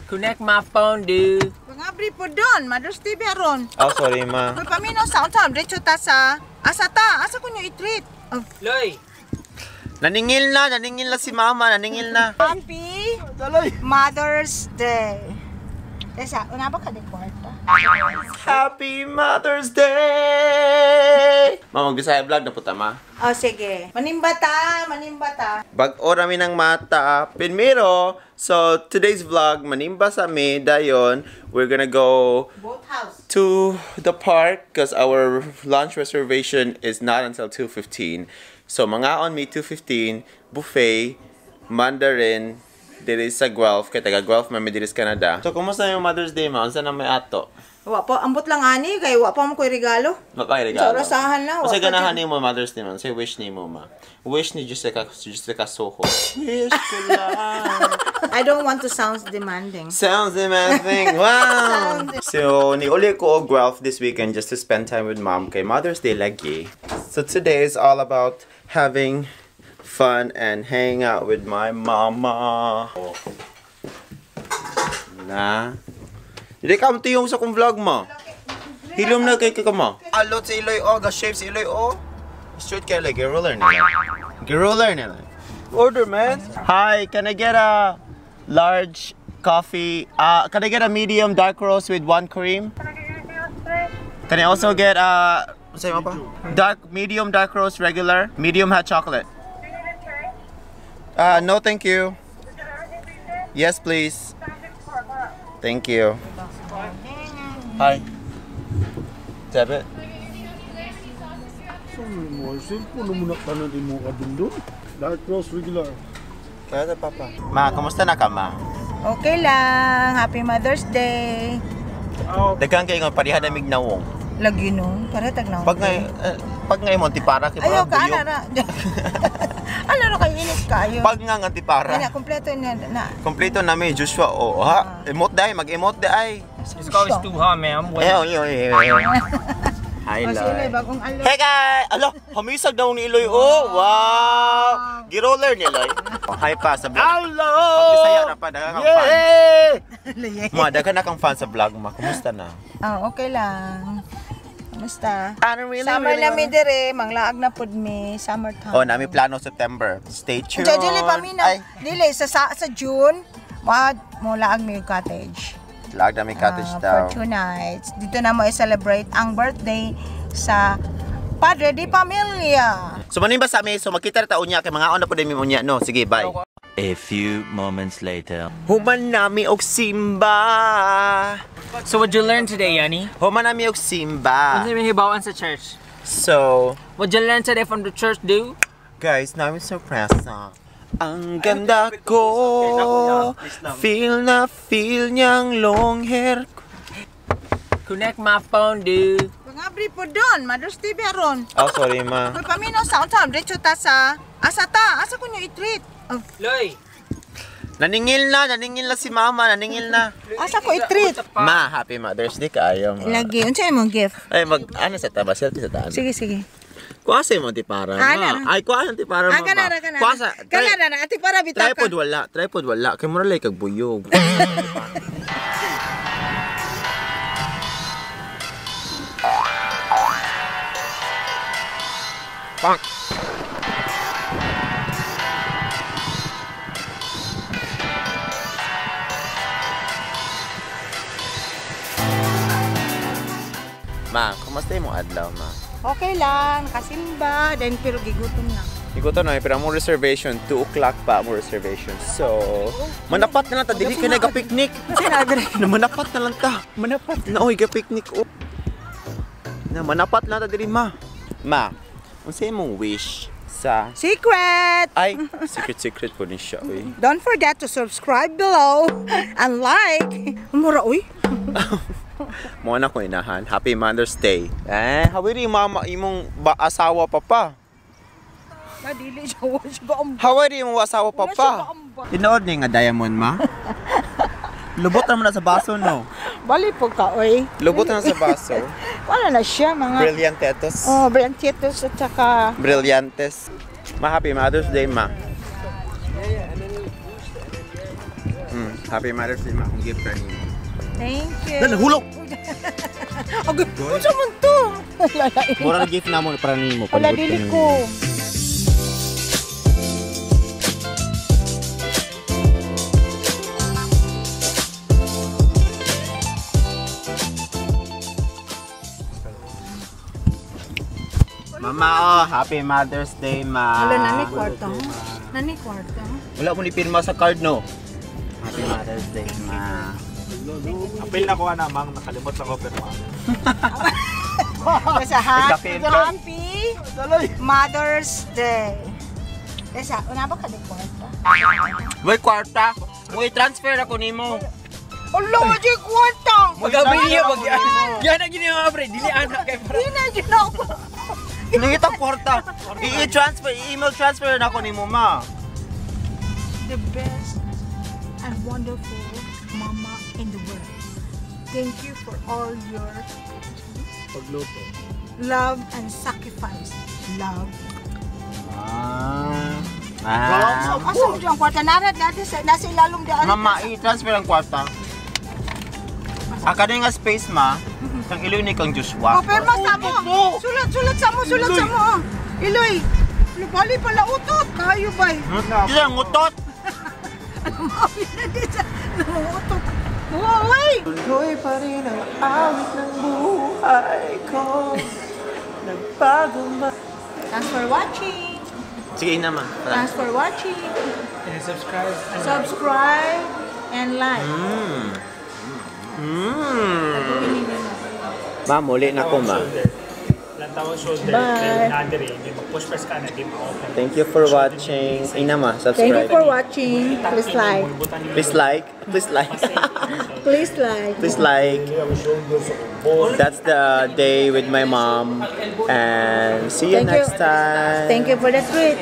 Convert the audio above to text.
Connect my phone, dude. Pangabri po doon, Mother's Day aron. Oh, sorry, ma. May paminaw sa unsa, diretso ta sa asa ta, asa ko nyo i-treat. Oh. Loy. Naningil na si mama, naningil na. Happy Mother's Day. Tesa, una ba ka di kwarta? Happy Mother's Day! Ma, magbisaya vlog na po ta, ma. Oh, sige. Manimba ta, manimba ta. Bag-o rami ng mata. Primero, so today's vlog, manimba sa mi, dayon, we're gonna go Boat house to the park because our lunch reservation is not until 2:15. So mga on me 2:15, buffet, Mandarin, diri sa Guelph, kay taga Guelph man mi diri sa Canada. So kumusta yung Mother's Day, ma? Unsa na may ato? Wa pa, ambot lang ani kay wa pa mo koy regalo. Wa pa regalo. Sa orasahan na. Unsa ganahan nimo Mother's Day, ma? Unsa wish nimo, ma? Wish ni Jessica, Jessica Soho. Wish ko lang. I don't want to sound demanding. Sounds demanding. Wow. So, niuli ko og Guelph this weekend just to spend time with mom kay Mother's Day lagi. So today is all about having fun and hanging out with my mama. Na. Dili ka yung sa kong vlog mo. Hilom na kay ka mo. Alot sa Iloy o, ga shape sa Iloy o. Straight kay like roller nila. Roller nila. Order, man. Hi, can I get a large coffee? Can I get a medium dark roast with one cream? Can I also get a dark medium dark roast regular, medium hot chocolate? No, thank you. Yes, please. Thank you. Hi. Debit. Dark roast regular. Kaya papa. Ma, kumusta na ka, ma? Okay lang. Happy Mother's Day. Daghang kayo nga pareha na mignawong. Lagi no, para tag nawong. Pag ngay mo antipara kay Ayaw ka ana ra. Ano ra kay init kayo. Pag nga antipara. Ana kompleto na na. Kompleto na may Joshua oh ha. Emote dai, mag-emote dai. This coffee's too hot, man. Ayo. Hi, Loy. Bagong alo. Hey guys! Alo, hamisag daw ni Iloy oh. Wow! Giroller ni Iloy. Hi pa sa vlog. Hello! Pagbisaya na pa, daghang kang fans. Yeah! Ma, daghan na kang fans sa vlog, ma. Kumusta na? Ah, okay lang. Kumusta? I don't really, Summer really na mi dire, manglaag na pud mi, summer time. Oh, nami plano September. Stay tuned. Dili pa mi na. Ay, Dili sa June, mo laag mi cottage. Laag na mi cottage daw. For 2 nights. Dito na mo i-celebrate ang birthday sa Padre di Familia. So manimba sa mi, so magkita ra ta unya kay mga on na pud mi unya no. Sige, bye. A few moments later. Human nami og simba. So what'd you learn today, Yanni? Human nami og simba. Unsa may hibawan sa church? So, what'd you learn today from the church, dude? Guys, nami surprise. Ang ganda ko. Feel na feel niyang long hair. Connect my phone, dude. Pangabri po doon, Mother's Day aron. Oh, sorry, ma. May paminaw sa unsa, diretso ta sa asa ta, asa ko nyo i-treat. Oh. Loy. Naningil na si mama, naningil na. Asa ko i-treat? Ma, happy Mother's Day kaayo, ma. Lagi, unsa imong gift? Ay, mag, ano sa taba, selfie sa taan. Sige, sige. Kuha sa imong tipara, ma. Ay, kuha sa tipara, ma. Kanara, kanara. Kuha sa, kanara na, ati para bitaka. Tripod wala. Kay mura lay kag buyog. Bonk. Ma, kumusta imong adlaw, ma? Okay lang, kasimba, then pero gigutom na. Gigutom na, pero among reservation, 2 o'clock pa among reservation. So, manapat na lang ta, dili kay naga-picnic. Na manapat na lang ta. Manapat na, oy, ga-picnic. Oh. Na manapat na ta dili, ma. Ma, unsa imong wish sa Secret! Ay, secret po ni siya, oy. Don't forget to subscribe below and like. Mura, oy. Mo na ko inahan. Happy Mother's Day. Eh, hawiri mama imong asawa papa. Na dili siya wa siya gaamba. Hawiri imong asawa papa. Tinuod ni nga diamond ma. Lubot naman na sa baso no. Bali po ka oy. Lubot na sa baso. Wala na siya mga Brillantetos. Oh, brillantetos at saka Brillantes. Ma, happy Mother's Day, ma. Happy Mother's Day, ma. Akong gift ka nimo. Thank you. Dan, hulog! Agay, unsa man to? Lalain. Mura na gift na mo para nimo. Wala, dili ko. Mama, oh, happy Mother's Day, ma. Wala, nani kwarta. Nani kwarta. Wala mo ni pirma sa card, no? Happy Mother's Day, ma. Apil na ko na mang nakalimot lang ko pero Kasi happy, Ikaw, happy Mother's Day. Kasi, una ba ka di kwarta? May kwarta. May transfer ako nimo. Ala, wala kwarta! Magabi niya pag yan ang ginawa pre, dili anak kay Di na dyan ako. Nangita kwarta. I-transfer, i-email transfer na ako nimo, ma. The best and wonderful mama in the world. Thank you for all your pagluto. Love and sacrifice. Love. Ah. Ah. So, asa mo dyan ang kwarta? Narad natin sa, nasa ilalong daan. Mama, i-transfer ang kwarta. Aka na nga space, ma. Kang iloy ni kang Joshua. Oh, pero sa mo. Sulat, sulat sa mo, sulat sa mo. Oh. Iloy. Lubali pala utot. Kayo ba? Diyan, ang utot! Mawi na di sa utot. Uy! Tuloy pa rin ang awit ng buhay ko. Nagbago ma... Thanks for watching. Sige, ina ma. Thanks for watching. And subscribe. Subscribe and like. Ma, muli na ko, ma. Lantawang shoulder. Bye. Nadiri, di mag-push press ka na, di ma-open. Thank you for watching. Ina ma, Thank you subscribe. for watching. Please like. Please like. Please like. Please like. Please like. That's the day with my mom. And see you Thank you. next time. Thank you for the treat.